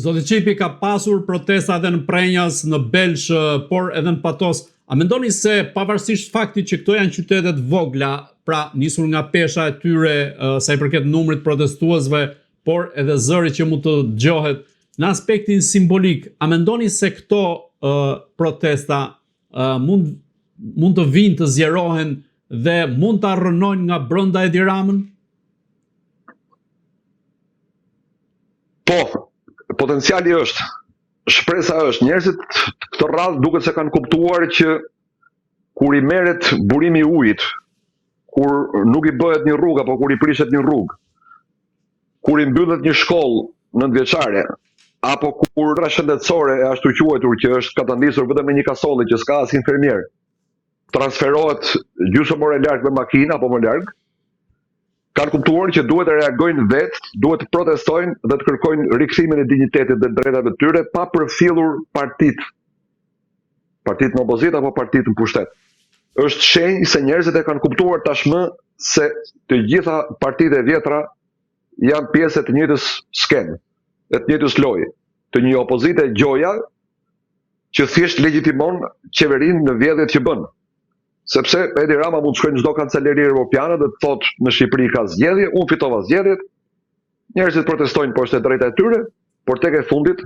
Zoti Çipi ka pasur protesta edhe në Prrenjas, në Belsh, por edhe në Patos. A mendoni se pavarësisht faktit që këto janë qytete të vogla, pra nisur nga pesha e tyre sa i përket numrit të protestuesve, por edhe zërit që mund të dëgjohet në aspektin simbolik, a mendoni se këto uh, protesta uh, mund mund të vijnë të zgjerohen dhe mund ta rrënojnë nga brenda Edi Ramën? Po, potenciali është, shpresa është, njerëzit këtë radhë duket se kanë kuptuar që kur i merret burimi i ujit, kur nuk i bëhet një rrugë apo kur i prishet një rrugë, kur i mbyllet një shkollë nëntëvjeçare apo kur qendra shëndetësore e ashtuquajtur që është katandisur vetëm me një kasolle që s'ka as infermier, transferohet gjysmë ore larg me makinë apo më larg, kanë kuptuar që duhet të reagojnë vetë, duhet të protestojnë dhe të kërkojnë rikthimin e dinjitetit dhe të drejtave të tyre pa përfillur partitë, partitë në opozitë apo partitë në pushtet. Është shenjë se njerëzit e kanë kuptuar tashmë se të gjitha partitë e vjetra janë pjesë e të njëjtës skenë, e të njëjtës lojë, të një opozite gjoja që thjesht legjitimon qeverinë në vjedhjet që bën. Sepse Edi Rama mund të shkojë në çdo kanceleri europiane dhe të thotë në Shqipëri ka zgjedhje, unë fitova zgjedhjet, njerëzit protestojnë, por është e drejta e tyre, por tek e fundit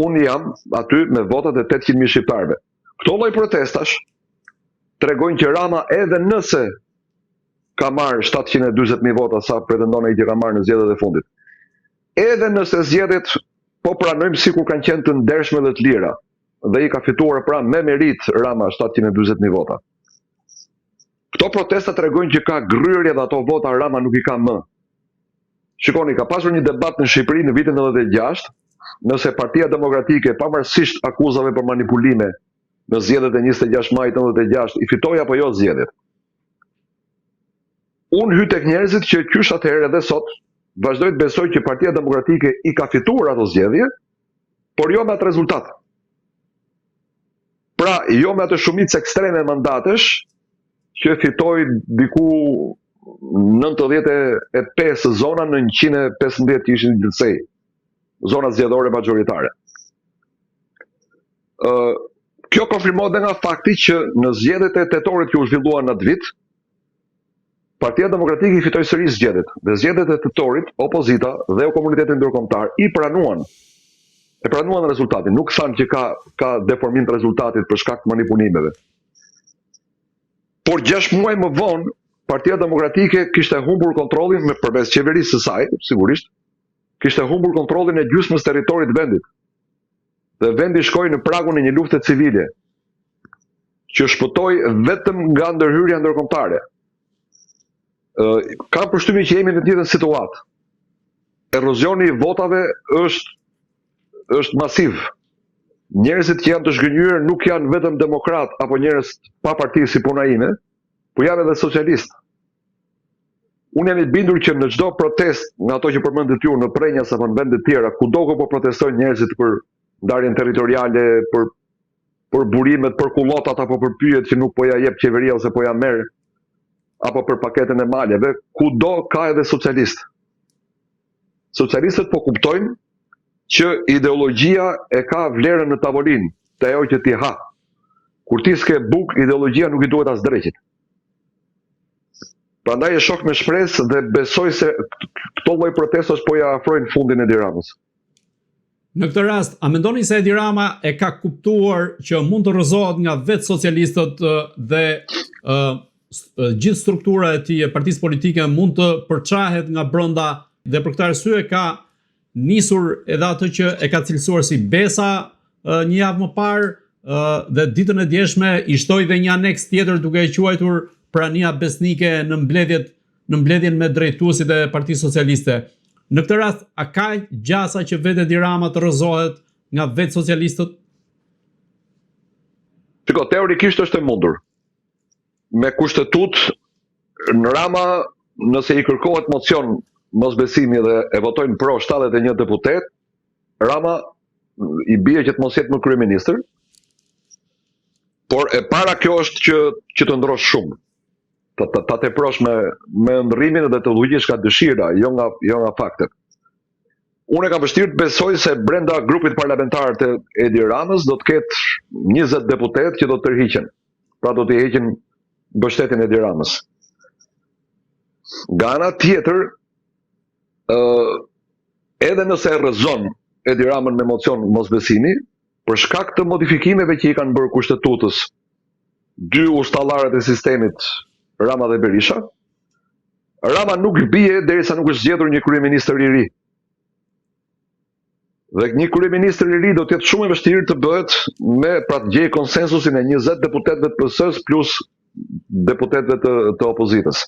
unë jam aty me votat e 800.000 shqiptarëve. Këto lloj protestash tregojnë që Rama edhe nëse ka marrë 740.000 vota sa pretendon ai që ka marrë në zgjedhjet e fundit. Edhe nëse zgjedhjet po pranojmë sikur kanë qenë të ndershme dhe të lira dhe i ka fituar pra me meritë Rama 740.000 vota. Këto protesta tregojnë që ka gërryerje dhe ato vota Rama nuk i ka më. Shikoni, ka pasur një debat në Shqipëri në vitin 96, nëse Partia Demokratike, pavarësisht akuzave për manipulime në zgjedhjet e 26 majit 96, i fitoi apo jo zgjedhjet. Unë hyj tek njerëzit që qysh atëherë edhe sot vazhdoj të besoj që Partia Demokratike i ka fituar ato zgjedhje, por jo me atë rezultat. Pra, jo me atë shumicë ekstreme mandatesh që fitoi diku 95 zona në 115 që ishin gjithsej, zona zgjedhore majoritare. Ë kjo konfirmohet dhe nga fakti që në zgjedhjet e tetorit që u zhvilluan në atë vit, Partia Demokratike i fitoi sërish zgjedhjet dhe zgjedhjet e tetorit, opozita dhe komuniteti ndërkombëtar i pranuan e pranuan rezultatin, nuk thanë që ka ka deformim të rezultatit për shkak të manipulimeve. Por 6 muaj më vonë, Partia Demokratike kishte humbur kontrollin me përmes qeverisë së saj, sigurisht, kishte humbur kontrollin e gjysmës territorit të vendit. Dhe vendi shkoi në pragun e një lufte civile, që shpëtoi vetëm nga ndërhyrja ndërkombëtare. Ë kam përshtypjen që jemi në të njëjtën situatë. Erozioni i votave është është masiv. Njerëzit që janë të zhgënjyer nuk janë vetëm demokratë apo njerëz pa parti si puna ime, po janë edhe socialistë. Unë jam i bindur që në çdo protestë nga ato që përmendët ju në Prrenjas apo në vende të tjera, kudo ku po protestojnë njerëzit për ndarjen territoriale, për për burimet, për kullotat apo për pyjet që nuk po ja jep qeveria ose po ja merr apo për paketën e maleve, kudo ka edhe socialistë. Socialistët po kuptojnë që ideologjia e ka vlerën në tavolinë, te ajo që ti ha. Kur ti s'ke bukë, ideologjia nuk i duhet as dreqit. Prandaj e shoh me shpresë dhe besoj se këto lloj protestash po ja afrojnë fundin Edi Ramës. Në këtë rast, a mendoni se Edi Rama e ka kuptuar që mund të rrëzohet nga vetë socialistët dhe uh, gjithë struktura e tij e partisë politike mund të përçahet nga brenda dhe për këtë arsye ka nisur edhe atë që e ka cilësuar si besa një javë më parë dhe ditën e djeshme i shtoi dhe një aneks tjetër duke e quajtur prania besnike në mbledhjet në mbledhjen me drejtuesit e Partisë Socialiste. Në këtë rast, a ka gjasa që vetë Edi Rama të rrëzohet nga vetë socialistët? Shiko, teorikisht është e mundur. Me kushtetutë në Rama, nëse i kërkohet mocion mosbesimi dhe e votojnë pro 71 deputetë, Rama i bie që të mos jetë më kryeministër. Por e para kjo është që që të ndërrosh shumë. Ta ta, ta teprosh me me ëndrrimin dhe të udhëhiqesh nga dëshira, jo nga jo nga faktet. Unë e kam vështirë të besoj se brenda grupit parlamentar të Edi Ramës do të ketë 20 deputetë që do të tërhiqen. Pra do t'i heqin mbështetjen Edi Ramës. Nga ana tjetër, ë edhe nëse e rrëzon Edi Ramën me mocion mosbesimi, për shkak të modifikimeve që i kanë bërë kushtetutës, dy ustallarët e sistemit Rama dhe Berisha, Rama nuk bie derisa nuk është zgjedhur një kryeministër i ri. Dhe një kryeministër i ri do të jetë shumë e vështirë të bëhet me pra të gjejë konsensusin e 20 deputetëve të PS-së plus deputetëve të, të opozitës.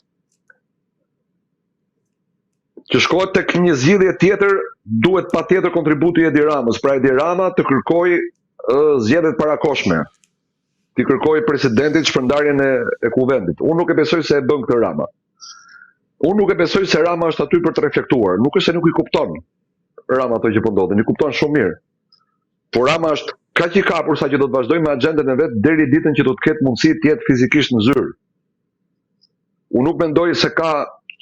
Që shkohet tek një zgjidhje tjetër, duhet patjetër kontributi i Edi Ramës. Pra Edi Rama të kërkojë zgjedhje të parakohshme. T'i kërkojë presidentit shpërndarjen e, e kuvendit. Unë nuk e besoj se e bën këtë Rama. Unë nuk e besoj se Rama është aty për të reflektuar. Nuk është se nuk i kupton Rama ato që po ndodhin, i kupton shumë mirë. Por Rama është kaq i kapur sa që do të vazhdojë me axhendën e vet deri ditën që do të ketë mundësi të jetë fizikisht në zyrë. Unë nuk mendoj se ka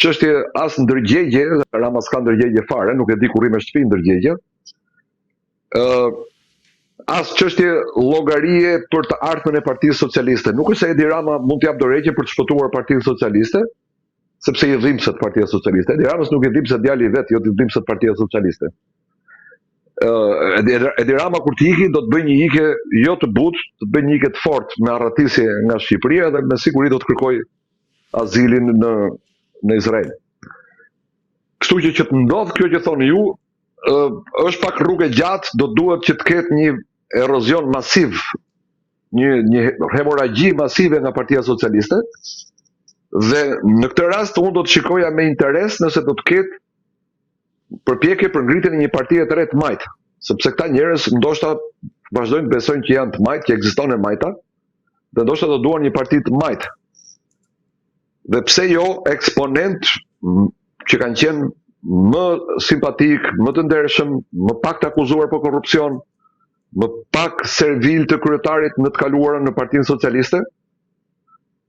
çështje as ndërgjegje, Rama s'ka ndërgjegje fare, nuk e di ku rri me shtëpi ndërgjegje. Ë as çështje llogarie për të ardhmen e Partisë Socialiste. Nuk është se Edi Rama mund të japë dorëheqje për të shpëtuar Partinë Socialiste, sepse i dhimbset Partia Socialiste. Edi Ramës nuk i dhimbset djali i vet, jo t'i dhimbset Partia Socialiste. Ë Edi, Edi Rama kur të iki do të bëjë një ikje jo të butë, do të bëjë një ikje të fortë me arratisje nga Shqipëria dhe me siguri do të kërkojë azilin në në Izrael. Kështu që që të ndodhë kjo që thoni ju, është pak rrugë e gjatë, do duhet që të ketë një erozion masiv, një një hemorragji masive nga Partia Socialiste. Dhe në këtë rast unë do të shikoja me interes nëse do të ketë përpjekje për ngritjen e një partie të re të majtë, sepse këta njerëz ndoshta vazhdojnë të besojnë që janë të majtë, që ekziston e majta, dhe ndoshta do duan një parti të majtë. Dhe pse jo eksponentë që kanë qenë më simpatikë, më të ndershëm, më pak të akuzuar për korrupsion, më pak servilë të kryetarit në të kaluarën në Partinë Socialiste,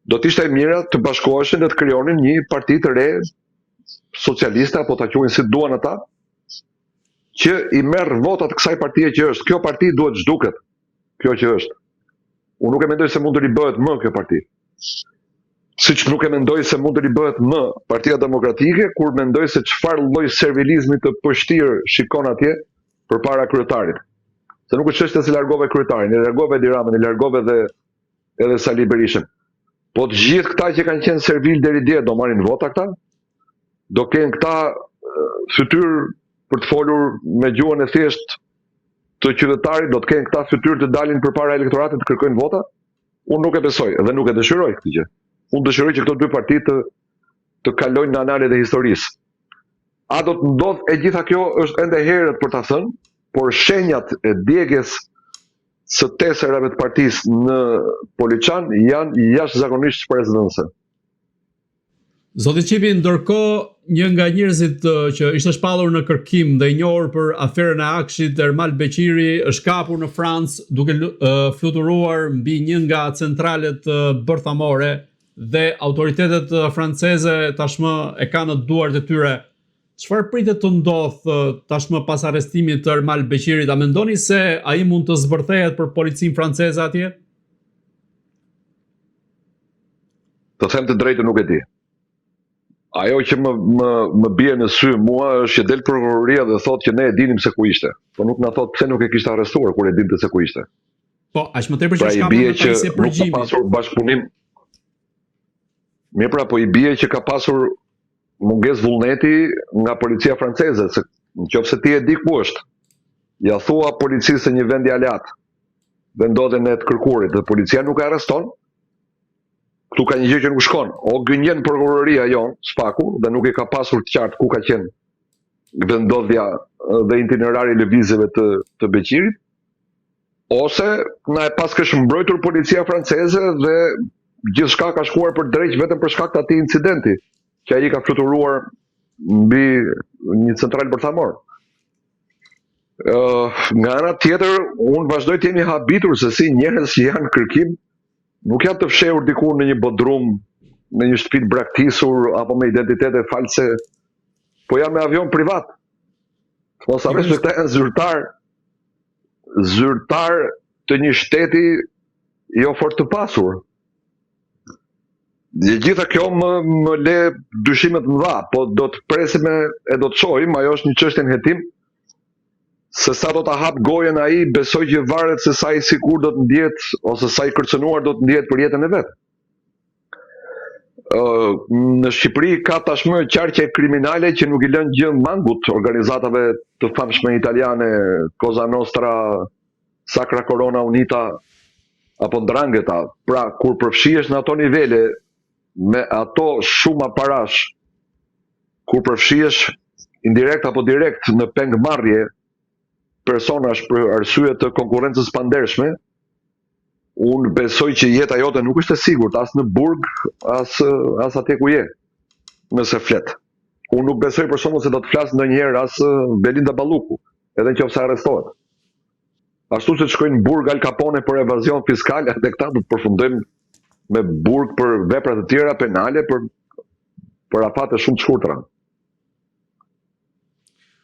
do të ishte e mira të bashkoheshin dhe të krijonin një parti të re socialiste apo ta quajnë si duan ata, që i merr votat kësaj partie që është. Kjo parti duhet zhduket. Kjo që është. Unë nuk e mendoj se mund të ribëhet më kjo parti. Siç nuk e mendoj se mund të ribëhet më Partia Demokratike, kur mendoj se çfarë lloj servilizmi të pështirë shikon atje përpara kryetarit. Se nuk është çështja se largove kryetarin, e largove Edi Ramën, e largove edhe edhe Sali Berishën. Po të gjithë këta që kanë qenë servilë deri dje do marrin vota këta? Do kenë këta fytyrë për të folur me gjuhën e thjeshtë të qytetarit, do të kenë këta fytyrë të dalin përpara elektoratit të kërkojnë vota? Unë nuk e besoj dhe nuk e dëshiroj këtë gjë. Unë dëshiroj që këto dy parti të të kalojnë në analet e historisë. A do të ndodhë e gjitha kjo është ende herët për ta thënë, por shenjat e djegies së teserave të partisë në Poliçan janë jashtëzakonisht shpresëdhënëse. Zoti Çipi, ndërkohë një nga njerëzit që ishte shpallur në kërkim dhe i njohur për aferën e AKSHI-t, Ermal Beqiri, është kapur në Francë duke fluturuar mbi një nga centralet bërthamore dhe autoritetet franceze tashmë e kanë në duart e tyre. Çfarë pritet të ndodhë tashmë pas arrestimit të Ermal Beqirit? A mendoni se ai mund të zbërthehet për policinë franceze atje? Të them të drejtën nuk e di. Ajo që më më më bie në sy mua është që del prokuroria dhe thotë që ne e dinim se ku ishte, po nuk na thotë pse nuk e kishte arrestuar kur e dinte se ku ishte. Po, aq më tepër që pra, është kapur me pajisje përgjimi. Nuk ka pasur bashkëpunim. Mirë pra, po i bie që ka pasur mungesë vullneti nga policia franceze, se në qoftë se ti e di ku është, ia thua policisë së një vendi aleat, vendndodhjen e të kërkuarit dhe policia nuk e arreston, këtu ka një gjë që nuk shkon. O gënjen prokuroria jonë, SPAK-u, dhe nuk e ka pasur të qartë ku ka qenë vendndodhja dhe itinerari i lëvizjeve të, të Beqirit, ose na e paskësh mbrojtur policia franceze dhe gjithçka ka shkuar për dreq vetëm për shkak të atij incidenti që ai ka fluturuar mbi një central bërthamor. Uh, nga ana tjetër, unë vazhdoj të jem i habitur se si njerëz që janë në kërkim nuk janë të fshehur diku në një bodrum, në një shtëpi të braktisur apo me identitete false, po janë me avion privat. Të mos harrosh se këta janë zyrtar zyrtar të një shteti jo fort të pasur. E gjitha kjo më më le dyshime të mëdha, po do të presim e, e do të shohim, ajo është një çështje në hetim. Se sa do ta hap gojën ai, besoj që varet se sa i sigurt do të ndihet ose sa i kërcënuar do të ndihet për jetën e vet. Ë në Shqipëri ka tashmë qarqe kriminale që nuk i lënë gjë mangut organizatave të famshme italiane, Cosa Nostra, Sacra Corona Unita apo Ndrangheta. Pra, kur përfshihesh në ato nivele me ato shuma parash, kur përfshihesh indirekt apo direkt në pengmarrje personash për arsye të konkurrencës pandershme, unë besoj që jeta jote nuk është e sigurt as në burg, as as atje ku je, nëse flet. Unë nuk besoj për shembull se do të flas ndonjëherë as Belinda Balluku, edhe nëse arrestohet. Ashtu si të shkojnë në burg Al Capone për evazion fiskal, edhe këta do të përfundojnë me burg për vepra të tjera penale për për afate shumë të shkurtra.